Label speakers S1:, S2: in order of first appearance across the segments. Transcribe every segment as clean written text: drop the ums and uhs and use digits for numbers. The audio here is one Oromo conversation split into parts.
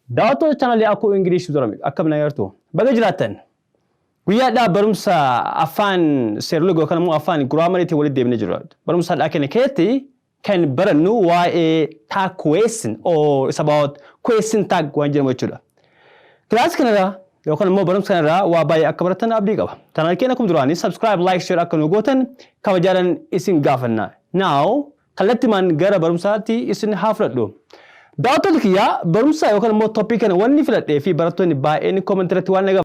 S1: Daawwattoota chaanalii Akkoo Ingilish Durame akkam na yartu baga jiraattan. Guyyaadhaa barumsa afaan seerluga yookaan immoo afaan giraamariitiin walitti deebinee jirra. Barumsa har'aa keenya keessatti kan barannu waa'ee tag question or it's about question tag waan jedhamu jechuudha. Kilaasii kanarraa yookaan immoo barumsa kanarraa waa baay'ee akka baratan abdii qaba. Chaanalii keenya akkuma duraanii subscribe, like, share akka nu gootan kabajaadhaan isin gaafanna. Now kallattimaan gara barumsaatti isin haa fudhadhu. Daawwattoota kiyyaa barumsa yookaan immoo toppii kana wanni filadhee fi barattoonni baay'een comment irratti waan na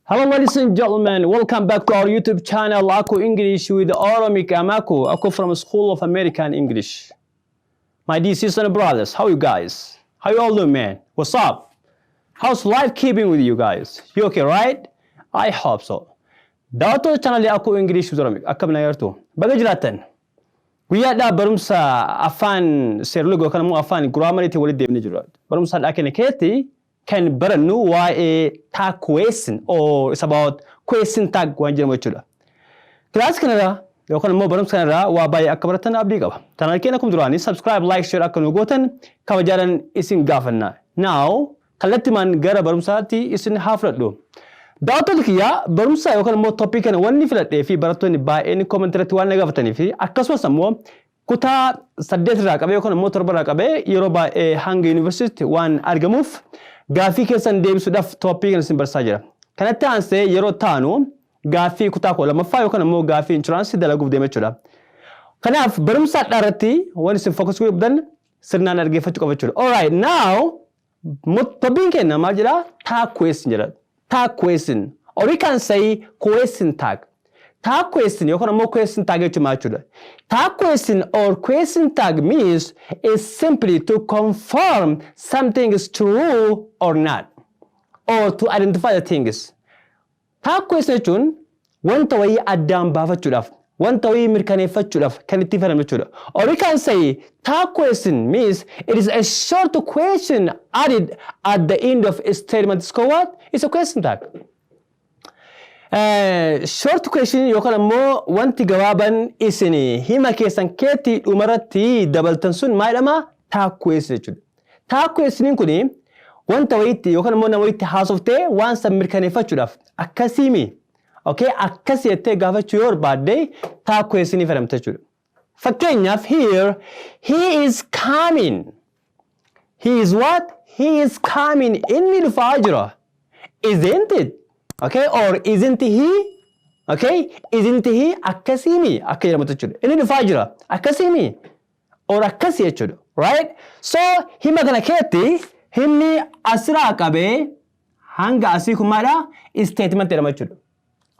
S1: Hello ladies and gentlemen, welcome back to our YouTube channel Aku English with Oromic. I'm Aku, Aku from School of American English. My dear sisters and brothers, how you guys? How you all doing, man? What's up? How's life keeping with you guys? You okay, right? I hope so. Daawwattoota chaanalii Aku English with Oromic akkam na yartu? Baga jiraattan. Guyyaadhaa barumsa afaan seerluga yookaan immoo afaan giraamariitiin walitti deemnee jirra. Barumsa har'aa keenya keessatti kan barannu waa'ee tag question or it's about question tag waan jedhamu jechuudha. Kilaasii kanarraa yookaan immoo barumsa kanarraa waa baay'ee akka baratan abdii qaba. Chaanal keenya akkuma duraanii subscribe, like, share akka nu gootan kabajaadhaan isin gaafanna. Now kallattimaan gara barumsaatti isin haa fudhadhu. Daawwattoota kiyyaa barumsa yookaan immoo toppii kana wanni filadhee fi barattoonni baay'een comment irratti waan na gaafatanii fi akkasumas ammoo kutaa 8 irraa qabee yookaan immoo 7 irraa qabee yeroo baay'ee hanga yuunivarsiitiitti waan argamuuf gaaffii keessan deebisuudhaaf tooppii kana isin barsiisaa jira. Kanatti aansee yeroo taanu gaaffii kutaa 12ffaa yookaan immoo gaaffii inshuraansii dalaguuf deema jechuudha. Kanaaf barumsa har'aa irratti waan isin focus godhuu qabdan sirnaan dhaggeeffachuu qaba jechuudha. Alright, now toppiin keenya maal jedhaa? Tag question jedha. Tag question or we can say question tag. Tag question yookaan ammoo question tag jechuun maal jechuudha? Tag question or question tag means is simply to confirm something is true or not or to identify the things. Tag question jechuun wanta wayii addaan baafachuudhaaf, wanta wayii mirkaneeffachuudhaaf kan itti fayyadamu jechuudha. Or we can say tag question means it is a short question added at the end of a statement. It's called what? It's a question tag. Short question yookaan ammoo wanti gabaaban isin hima keessan keetti dhumarratti dabaltan sun maal jedhama? Tag question jechuudha. Tag questioniin kun wanta wayiitti yookaan immoo nama wayiitti haasoftee waan san mirkaneeffachuudhaaf akkasiimi okay akkasi jettee gaafachuu yoo barbaadde tag questionii fayyadamta jechuudha. Fakkeenyaaf here he is coming. He is what? He is coming. Inni dhufaa jira. Isn't it? Okay or isn't he? Okay isn't he akkasiimi akka jedhamutu jechuudha. Inni dhufaa jira. Akkasiimi or akkasi jechuudha. Right? So hima kana keetti himni asirraa qabee hanga asii kun maalidha? Statement jedhama jechuudha.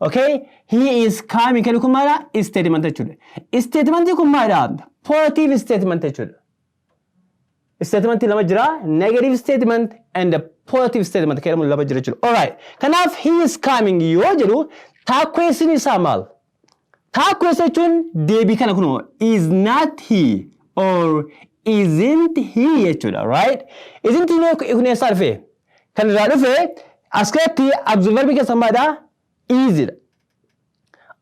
S1: Okay? He is coming kan kun maalidha? Statement jechuudha. Statement kun maalidha? Positive statement jechuudha. Statement lama jira. Negative statement and the positive statement kan jedhamu lama jira jechuudha. Alright. Kanaaf he is coming yoo jedhu tag question isaa maal? Tag question jechuun deebii kana kunoo is not he or isn't he jechuudha. Right? Isn't he kun eessaa dhufe? Kan irraa dhufe as keessatti auxiliary verb keessa maalidha? Is dha.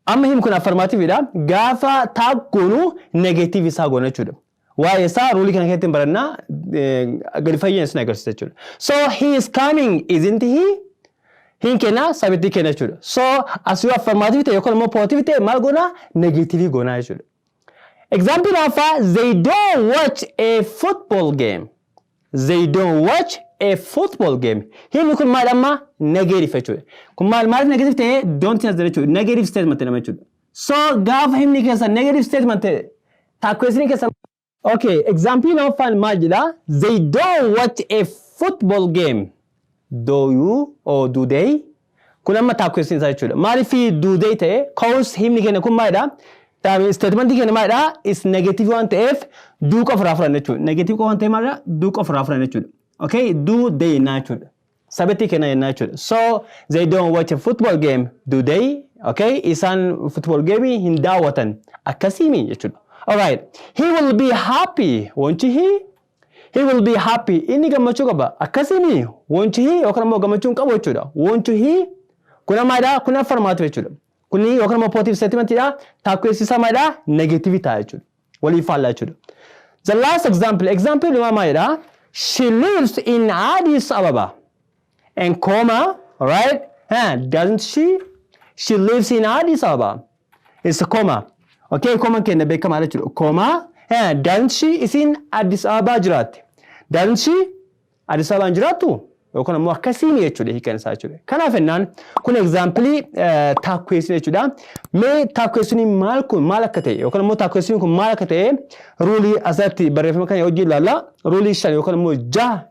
S1: Amma him kun affirmative dha. Gaafa tag goonu negative isaa goona jechuudha. Waa'ee isaa ruulii kana keessatti barannaa gadi fayyina isin agarsiisa jechuudha. So he is coming isn't he? Hin kenna sabitti kenna jechuudha. So as yoo affirmative ta'e yookaan immoo positive ta'e maal goona? Negative goona jechuudha. Example lammaffaa they don't watch a football game. They don't watch a football game. Himni kun maal amma? Negative jechuudha. Kun maal maaliif negative ta'e? Don't as jechuudha. Negative statement jedhama jechuudha. So gaafa himni keessa negative statement ta'e tag question keessa Okay, example lammaffaan maal jedha? They don't watch a football game. Do you or do they? Kun amma tag question isaa jechuudha. Maaliif do they ta'e? Cause himni keenya kun maalidha? Statementii keenya maalidha? Is negative waan ta'eef do qofa irraa fudhanna jechuudha. Negative qofa waan ta'eef maalidha? Do qofa irraa fudhanna jechuudha. Okay, do they jennaa jechuudha. Sabatii kenna jennaa jechuudha. So they don't watch a football game, do they? Okay, isaan football game hin daawwatan. Akkasiimi jechuudha. Alright. He will be happy. Won't he? He will be happy. Inni gammachuu qaba. Akkasimi, won't he yookaan immoo gammachuu hin qabu jechuudha. Won't he? Kun maalidha? Kun affirmative jechuudha. Kuni yookaan immoo positive statementidha. Tag question isaa maalidha? Negative ta'a jechuudha. Walii faallaa jechuudha. The last example, example dhumaa maalidha? She lives in Addis Ababa. And comma, alright? Huh, doesn't she? She lives in Addis Ababa. It's a comma. Okay, comma kenna beekamaa jechuudha. Comma, huh, doesn't she? Isiin Addis Ababa jiraatti. Doesn't she? Addis Ababaan jiraattu? Yookaan immoo akkasiin jechuudha hiikan isaa jechuudha. Kanaaf jennaan kun example tag question jechuudha. Mee tag question maal kun maal akka ta'e yookaan immoo tag question kun maal akka ta'e rule asirratti barreeffama kana hojii ilaalla. Rule shan yookaan immoo jaha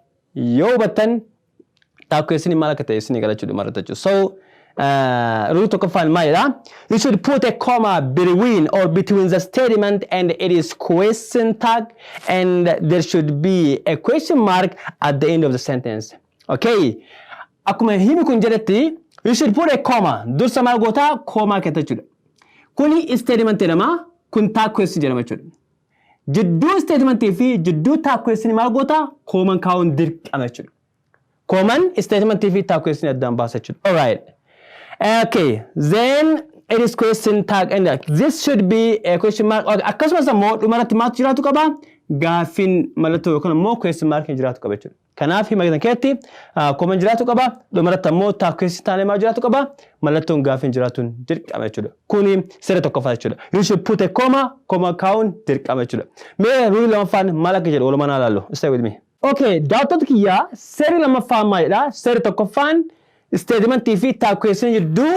S1: yoo hubattan tag question maal akka ta'e isinii gala jechuudha marata jechuudha. So rule tokkoffaan maalidha? You should put a comma between or between the statement and it is question tag, and there should be a question mark at the end of the sentence. Okay. Akkuma himi kun jedhetti, you should put a comma. Dursa maal gootaa? Comma keessa jechuudha. Kuni statement jedhama. Kun tag question jedhama jechuudha. Jidduu statementii fi jidduu tag question maal gootaa? Comman kaa'uun dirqama jechuudha. Comman statementii fi tag question addaan baasa jechuudha. Alright. Okay, then it is question tag and this should be a question mark. Okay, akkasumas immoo dhumarratti maaltu jiraatu qaba? Gaaffiin mallattoo yookaan immoo question mark jiraatu qaba jechuudha. Kanaaf hima kana keessatti comman jiraatu qaba. Dhumarratti ammoo tag question taanee maal jiraatu qaba? Mallattoon gaaffiin jiraatuun dirqama jechuudha. Kuni seera tokkoffaa jechuudha. You should put a comma, comma kaa'uun dirqama jechuudha. Mee rule lammaffaan maal akka jedhu walumaan ilaallu. Stay with me. Okay, daawwattoota kiyyaa, seerri lammaffaan maalidha? Seerri tokkoffaan statementii fi tag question jidduu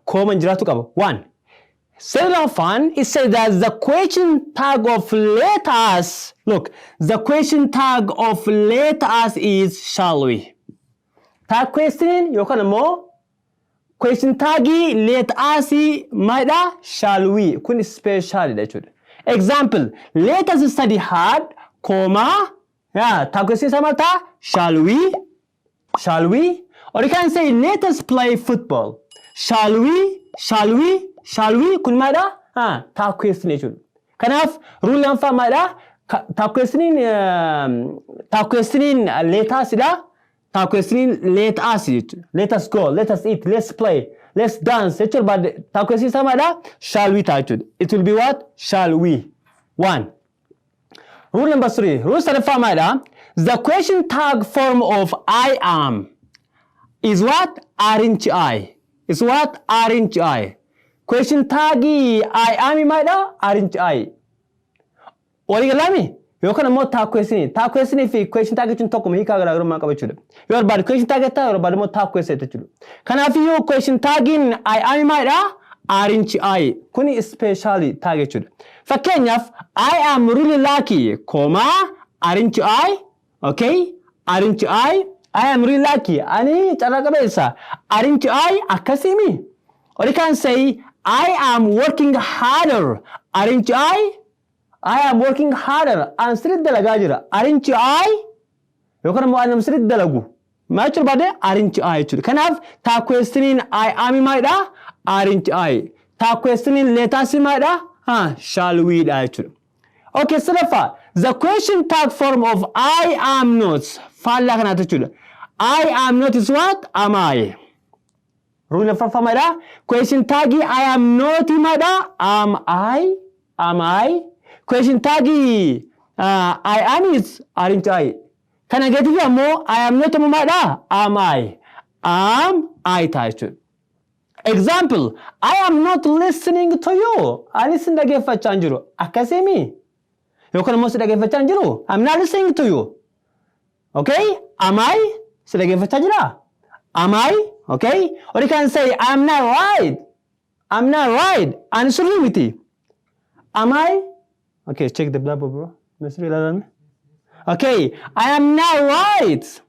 S1: comman jiraatu qaba. One. Seerri lammaffaan, it says that the question tag of let us, look, the question tag of let us is shall we. Tag question yookaan immoo question tagii let us maalidha? Shall we. Kun specialidha jechuudha. Example, let us study hard, comma, yeah, tag question isaa maal ta'a? Shall we? Shall we? Or you can say, let us play football. Shall we? Shall we? Shall we? Kun maalidha? Tag question jechuudha. Kanaaf rule lammaffaa maalidha? Tag questioniin let usidha. Tag questioniin let us jechuudha. Let us go, let us eat, let's play, let's dance jechuudha barbaade. Tag question isaa maalidha? Shall we ta'a jechuudha. It will be what? Shall we. One. Rule number three. Rule sadaffaa maalidha? The question tag form of I am is what? Aren't I. Is what? Aren't I. Question tag I am maalidha? Aren't I. Walii galaami? Yookaan immoo tag question. Tag question fi question tag jechuun tokkuma, hiikaa garaagarummaa qaba jechuudha. Yoo barbaade question tag jettaa, yoo barbaade immoo tag question jechuudha. Kanaafiyyuu question tagiin I am maalidha? Aren't I. Kuni special tag jechuudha. Fakkeenyaaf, I am really lucky, comma, aren't I? Okay? Aren't I? I am really lucky. Ani carraa qabeessa. Aren't I? Akkasimi. Or you can say, I am working harder. Aren't I? I am working harder. An sirriitti dalagaa jira. Aren't I? Yookaan immoo ani sirriitti dalagu. Maal jechuu barbaade? Aren't I jechuudha. Kanaaf tag questioniin I am maalidha? Aren't I. Tag questioniin let us maalidha? Ha, shall we dha jechuudha. Okay, sadaffaa, the question tag form of I am not faallaa kanaati jechuudha. I am not is what? Am I. Rule afuraffaa maalidha? Question tagii I am not maalidha? Am I? Am I? Question tagii I am is aren't I. Kana gadiif ammoo I am not ammoo maalidha? Am I. Am I ta'a jechuudha. Example, I am not listening to you. Ani sin dhaggeeffachaa hin jiru. Akkasimi? Yookaan immoo si dhaggeeffachaa hin jiru. I'm not listening to you. Okay? Am I? Si dhaggeeffachaa jira? Am I? Okay? Or you can say, I am not right. I'm not right. Ani sirrii miti. Am I? Okay, check the blackboard, bro. Mr. ilaalame. Okay, I am not right.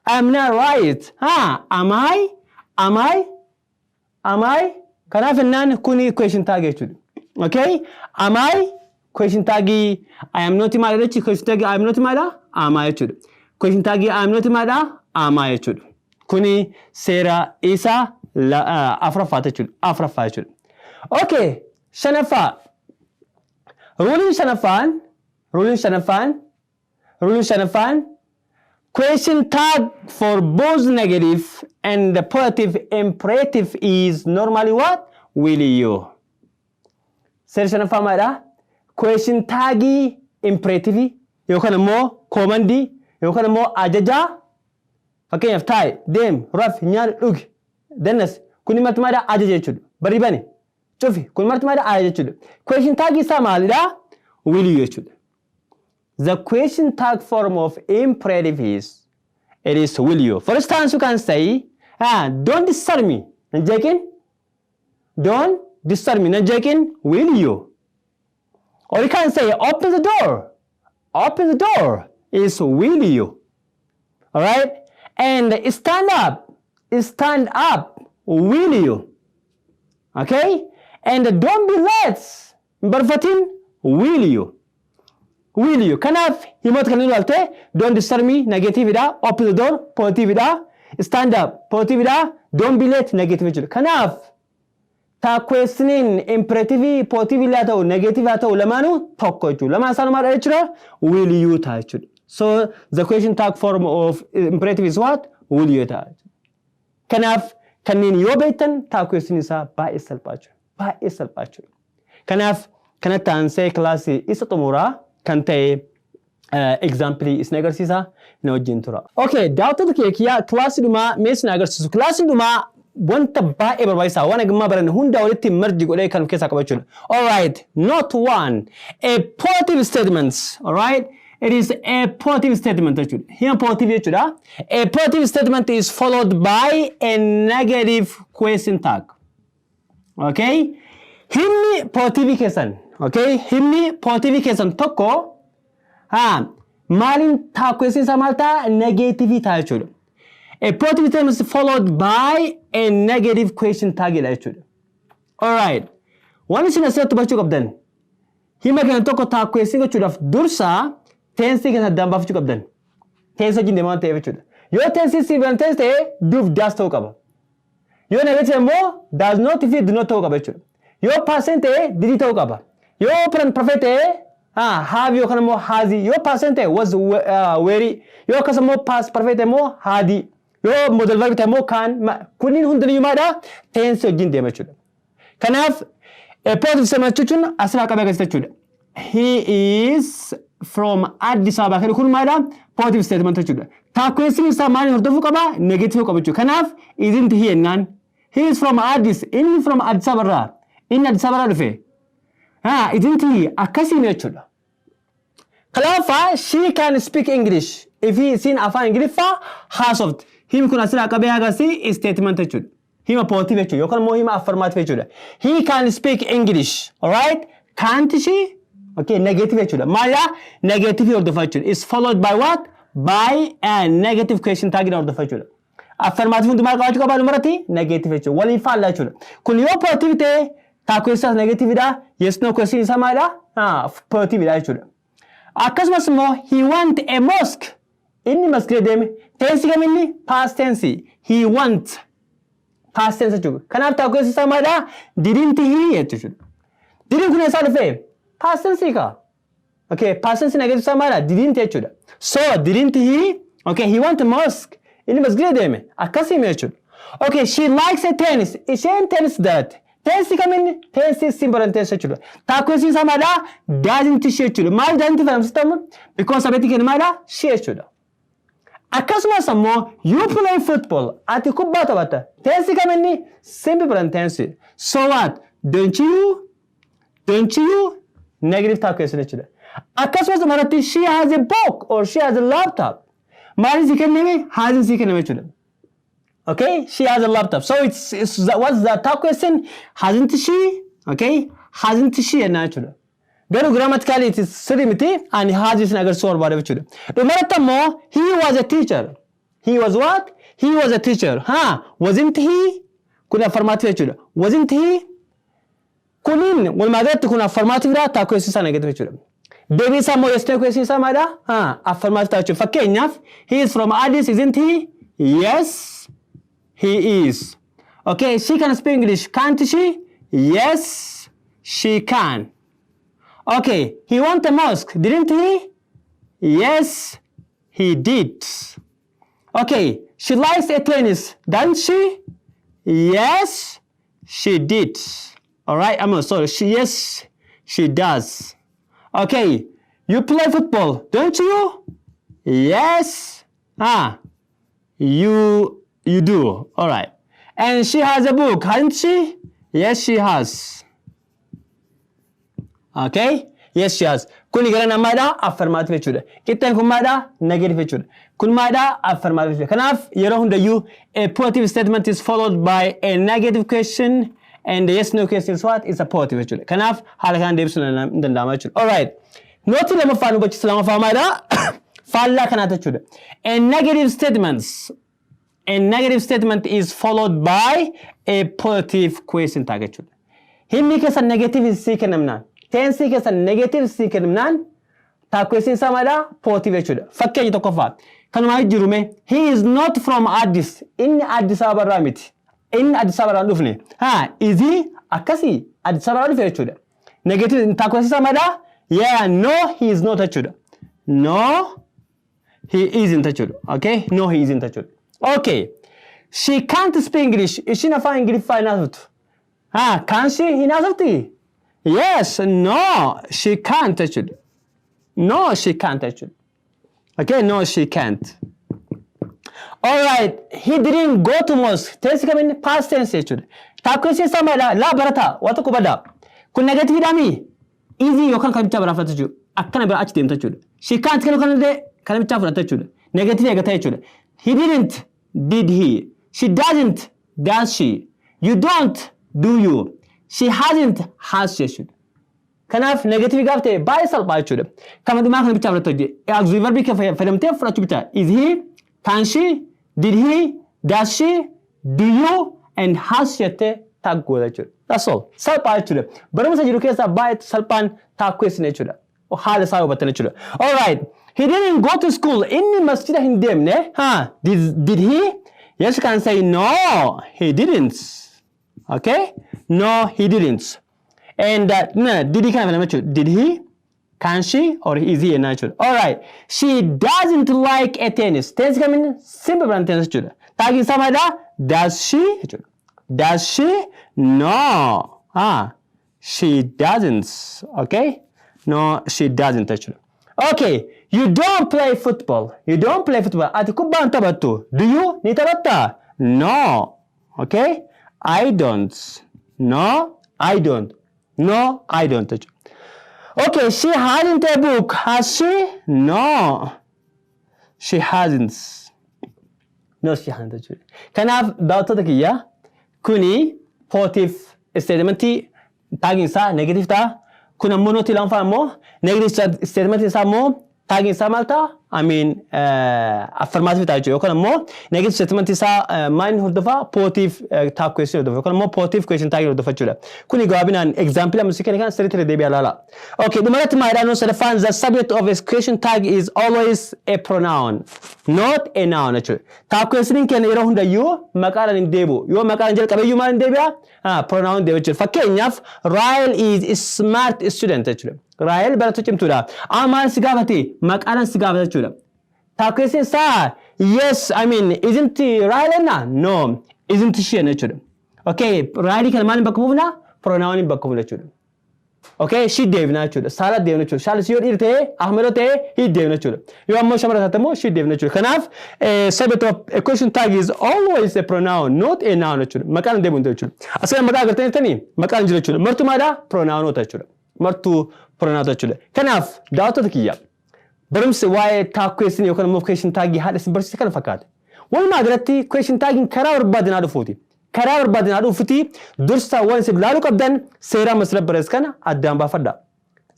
S1: I am not right. Ha, am I? Am I? Am I? Kanaaf jennaan kuni question tag jechuudha. Okay? Am I? Question tag I am not maalidha jechuudha. Question tag I am not maalidha? Am I jechuudha. Question tag I am not maalidha? Am I jechuudha. Kuni seera isa afuraffaa jechuudha. Afuraffaa jechuudha. Okay, shanaffaa. Ruleiin shanaffaan question tag for both negative and the positive imperative is normally what? Will you. Seerri shanaffaa maalidha? Question tagii imperative yookaan immoo commandii yookaan immoo ajajaa, fakkeenyaaf taa'i, deemi, rafi, nyaadhu, dhugi, dannas, kun marti maalidha? Ajaja jechuudha. Barii bani, cufi, kun marti maalidha? Ajaja jechuudha. Question tagii isaa maalidha? Will you jechuudha. The question tag form of imperative is, it is will you. For instance, you can say, "Ah, don't disturb me." Nan jeeqin. "Don't disturb me." Nan jeeqin. Will you? Or you can say, "Open the door." "Open the door" is will you. Alright? And "Stand up." "Stand up." Will you? Okay? And "Don't be late." Barfatin. Will you? Will you? Kanaaf himoota kan ilaalte, "Don't disturb me" negative dha. "Open the door" positive dha. "Stand up" positive dha. "Don't be late" negative jechuudha. Kanaaf tag questioniin imperative positive haa ta'u, negative haa ta'u, lamaanuu tokko jechuudha. Lamaan isaan maal jechuudha? Will you ta'a jechuudha. So the question tag form of imperative is what? Will you ta'a. Kanaaf kanneen yoo beektan tag question isaa baay'ee salphaa jechuudha. Baay'ee salphaa jechuudha. Kanaaf kanatti aansee kilaasii isa xumuraa kan ta'e example isin agarsiisa, na wajjin tura. Okay, daawwattoota keekiyyaa, kilaasii dhumaa mee isin agarsiisu. Kilaasiin dhumaa wanta baay'ee barbaachisaa waan hagammaa baranne hunda walitti merge godhee kan of keessaa qabachuudha. Alright, not one. A positive statement. Alright. It is a positive statement jechuudha. Hima positive jechuudha. A positive statement is followed by a negative question tag. Okay? Himni positive keessan. Okay? Himni positive keessan tokko haa maaliin tag question isaa maal ta'a? Negative ta'a jechuudha. A positive statement is followed by a negative question tag jedha jechuudha. Alright. Waan isin asirratti hubachuu qabdan, hima kana tokko tag question gochuudhaaf dursa tense kana addaan baafachuu qabdan. Tense wajjin deemaa waan ta'eef jechuudha. Yoo tense simple tense ta'e, do fi does ta'uu qaba. Yoo negative immoo does not fi do not ta'uu qaba jechuudha. Yoo past ta'e, did ta'uu qaba. Yoo present perfect ta'e, have yookaan immoo has. Yoo past ta'e, was, were. Yoo akkasuma immoo past perfect ta'e immoo had. Yoo modal verb ta'e immoo can. Kunniin hundiniyyuu maadha? Tense wajjin deema jechuudha. Kanaaf positive statement jechuun asirraa qabee agarsiisa jechuudha. "He is from Addis Ababa." Kan kun maadha? Positive statement jechuudha. Tag question isaa maaliin hordofuu qaba? Negative qaba jechuudha. Kanaaf isn't he jennaan. He is from Addis. Inni from Addis Ababa irraa. Inni Addis Ababa irraa dhufe. Ha, isn't he, akkasiin jechuudha. Kanaafaa she can speak English. If isiin afaan Ingiliffaa haasofti. Himi kun asirraa qabee agarsiisa statement jechuudha. Hima positive jechuudha yookaan immoo hima affirmative jechuudha. He can speak English. Alright? Can't she? Okay, negative jechuudha. Maalidha? Negative hordofaa jechuudha. Is followed by what? By a negative question tag hordofaa jechuudha. Affirmative hundumaa qabaachuu qaba dhumarratti negative jechuudha. Waliin faallaa jechuudha. Kun yoo positive ta'e, tag question isaas negative dha. Yes no question isaa maalidha? Positive dha jechuudha. Akkasumas immoo he went a mosque. Inni masgida deeme. Tense kam inni? Past tense. He went. Past tense jechuudha. Kanaaf tag question isaa maalidha? Didn't he jechuudha. Didn't kun eessaa dhufe? Past tense kaa. Okay, past tense negative isaa maalidha? Didn't jechuudha. So didn't he? Okay, he went to mosque. Inni masgida deeme. Akkasii jechuudha. Okay, she likes a tennis. Isheen tennis jaalatti. Tense kam inni? Tense simple tense jechuudha. Tag question isaa maalidha? Doesn't she jechuudha. Maal doesn't fayyadamsifamu? Because subject kenna maalidha? She jechuudha. Akkasumas ammoo you play football. Ati kubbaa taphatta. Tense kam inni? Simple present tense. So what? Don't you? Don't you? Negative tag question jechuudha. Akkasumas dhumarratti she has a book or she has a laptop. Maaliin sii kenname? Hasiin sii kenname jechuudha. Okay, she has a laptop. So it's what's the tag question? Hasn't she? Okay, hasn't she jennaa jechuudha. Garuu grammatically it is sirrii miti, ani has isin agarsiisuu barbaada jechuudha. Dhumarratti ammoo he was a teacher. He was what? He was a teacher. Ha, wasn't he? Kun affirmative jechuudha. Wasn't he? Kuniin walumaa galatti kun affirmative dha, tag question isaa negative jechuudha. Deebii isaa immoo yes no question isaa maalidha? Ha, affirmative ta'a jechuudha. Fakkeenyaaf, he is from Addis, isn't he? Yes, he is. Okay, she can speak English. Can't she? Yes, she can. Okay, he went to mosque, didn't he? Yes, he did. Okay, she likes a tennis, doesn't she? Yes, she did. All right, I'm sorry. Yes, she does. Okay, you play football, don't you? Yes. Ah, you do. All right. And she has a book, hasn't she? Yes, she has. Okay? Yes, she has. Kuni gara namaadha, affirmative jechuudha. Qixxeen kun maadha? Negative jechuudha. Kun maadha? Affirmative jechuudha. Kanaaf yeroo hundayyuu a positive statement is followed by a negative question, and the yes no question is what? Is a positive jechuudha. Kanaaf haala kanaan deebisuun hin danda'ama jechuudha. All right. Note lammaffaan hubachiisa lammaffaa maadha? Faallaa kanaati jechuudha. A negative statement is followed by a positive question tag jechuudha. Himni keessa negative sii kennamnaan, tense keessa negative sii kennamnaan, tag question isaa maadha? Positive jechuudha. Fakkeenya tokkoffaa. Kanumaa jiru mee, he is not from Addis. Inni Addis Ababa irraa miti. Inni Addis Ababa irraa hin dhufne. Ha, is he akkasii Addis Ababa irraa dhufe jechuudha. Negative tag question isaa maadha? Yeah, no, he is not jechuudha. No, he isn't jechuudha. Okay, no, he isn't jechuudha. Okay. She can't speak English. Ishiin afaan Ingiliffaa hin haasoftu. Ha, can she, hin haasofti? Yes, no, she can't jechuudha. No, she can't jechuudha. Okay, no, she can't. All right, he didn't go to mosque. Tense kamiin? Past tense jechuudha. Tag question isaa maadha? Laa barataa, waa tokko badaa. Kun negative dhaami? Is yookaan kan bichaa biraa fudhata jechuudha. Akkana bira achi deemta jechuudha. She can't kan kana illee kana bichaa fudhata jechuudha. Negative eegata jechuudha. He didn't, did he? She doesn't, does she? You don't, do you? She hasn't, has she jechuudha. Kanaaf negative gaaf ta'e baay'ee salphaa jechuudha. Kama dhumaa kana bichaa fudhata hojii. Auxiliary verbii fayyadamtee fudhachuu bichaa. Is he, can she, did he, does she, do you, and has she jettee tag goota jechuudha. That's all. Salphaa jechuudha. Barumsa jiru keessaa baay'ee salphaan tag question jechuudha. Haala isaa hubattan jechuudha. All right. He didn't go to school. Inni masjida hin deemne. Ha, did he? Yes, you can say no, he didn't. Okay? No, he didn't. And no, did he kana fayyadama jechuudha. Did he? Can she? Or is he jennaa jechuudha. All right. She doesn't like a tennis. Tennis kamiin? Simple present tense jechuudha. Tagiin isaa maalidha? Does she jechuudha. Does she? No. Ah, she doesn't. Okay? No, she doesn't jechuudha. Okay. You don't play football. You don't play football. Ati kubbaa hin taphattu. Do you? Ni taphattaa? No. Okay? I don't. No, I don't. No, I don't jechuudha. Okay, she hasn't a book. Has she? No. She hasn't. No, she hasn't jechuudha. Kanaaf daawwattoota kiyya, kuni positive statementii tagiin isaa negative ta'a. Kun ammoo note lammaffaa immoo negative statementii isaa immoo tagiin isaa maal ta'a? I mean, affirmative ta'a jechuudha. Yookaan immoo negative statement isaa maal inni hordofaa? Positive tag question hordofa. Yookaan immoo positive question tag hordofa jechuudha. Kuni gabaabinaan example amma si kenna kan sirriitti irra deebi'aa ilaala. Okay, dhumarratti maalidha? Sadaffaan, the subject of a question tag is always a pronoun, not a noun jechuudha. Tag questioniin keenya yeroo hundayyuu maqaadhaan hin deebi'u. Yoo maqaadhaan jalqabeyyuu maal hin deebi'a? Pronoun deebi'a jechuudha. Fakkeenyaaf, Rael is a smart student jechuudha. Rael barattuu cimtuudha. Amma maal si gaafate? Maqaadhaan si gaafata jechuudha. Tag question isaa, yes, I mean, isn't Rael enna? No, isn't she jechuudha. Okay, Raelii kana maaliin bakka buufna? Pronoun bakka buufna jechuudha. Okay, she deebina jechuudha. Saala deebina jechuudha. Saalis yoo dhiira ta'e, Ahmed yoo ta'e, he deebina jechuudha. Yoo ammoo shamara taate immoo she deebina jechuudha. Kanaaf subject of a question tag is always a pronoun, not a noun jechuudha. Maqaan deebi'u hin jechuudha. Asirra maqaa agartanii jirtanii maqaan jiru jechuudha. Martuu maadhaa? Pronounota jechuudha. Martuu pronounota jechuudha. Kanaaf daawwattoota kiyya, barumsi waa'ee tag question yookaan immoo question tagii haadha isin barsiise kana fakkaata. Walumaa galatti question tagiin karaa barbaadinaa dhufuuti. Karaa barbaadinaa dhufuuti, dursa waan isin ilaaluu qabdan seera masla barreesse kana addaan baafadha.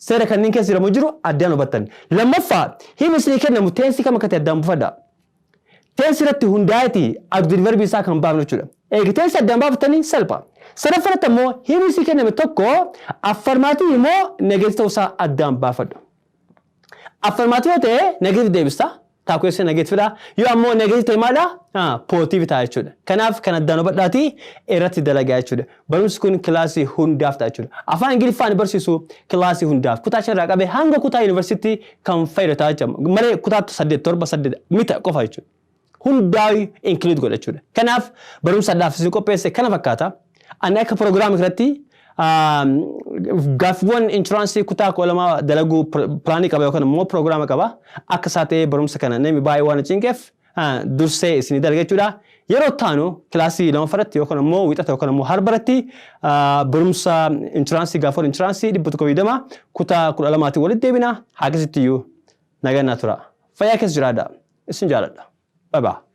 S1: Seera kanneen keessa jiramu jiru addaan hubattan. Lammaffaa, himi isinii kennamu tense kam akka ta'e addaan baafadha. Tense irratti hundaa'eeti auxiliary verbii isaa kan baafnu jechuudha. Eegi tense addaan baafatanii salpha. Sadaffaratti ammoo himi isinii kenname tokko affirmative immoo negative ta'uusaa addaan baafadhu. Affirmative yoo ta'e negative deebista. Tag question negative dha. Yoo ammoo negative ta'e maadha? Positive ta'a jechuudha. Kanaaf kan addaan hubadhaatii irratti dalagaa jechuudha. Barumsi kun kilaasii hundaaf ta'a jechuudha. Afaan Ingiliffaan barsiisu kilaasii hundaaf. Kutaa 5 irraa qabee hanga kutaa yuunivarsiitii kan fayyadu ta'a jechuudha. Malee kutaa 8, 7, 8 mita qofa jechuudha. Hundaa'u include godha jechuudha. Kanaaf barumsa addaaf isin qopheesse kana fakkaata. Ani akka piroogiraamii kanatti gaaffiiwwan entrance kutaa 12 dalaguu plan qaba yookaan immoo piroogiraama qaba. Akka isaa ta'ee barumsa kana namni baay'ee waan cinqeef dursee isinii dalaga jechuudha. Yeroo taanu kilaasii lamaffaratti yookaan immoo Wixata yookaan immoo Harbaratti barumsa entrance, gaaffiiwwan entrance 120 kutaa 12tiin walitti deebina. Haakasitti iyyuu nagaan tura. Fayyaa keessa jiraadha. Isin jaaladha. Bye bye.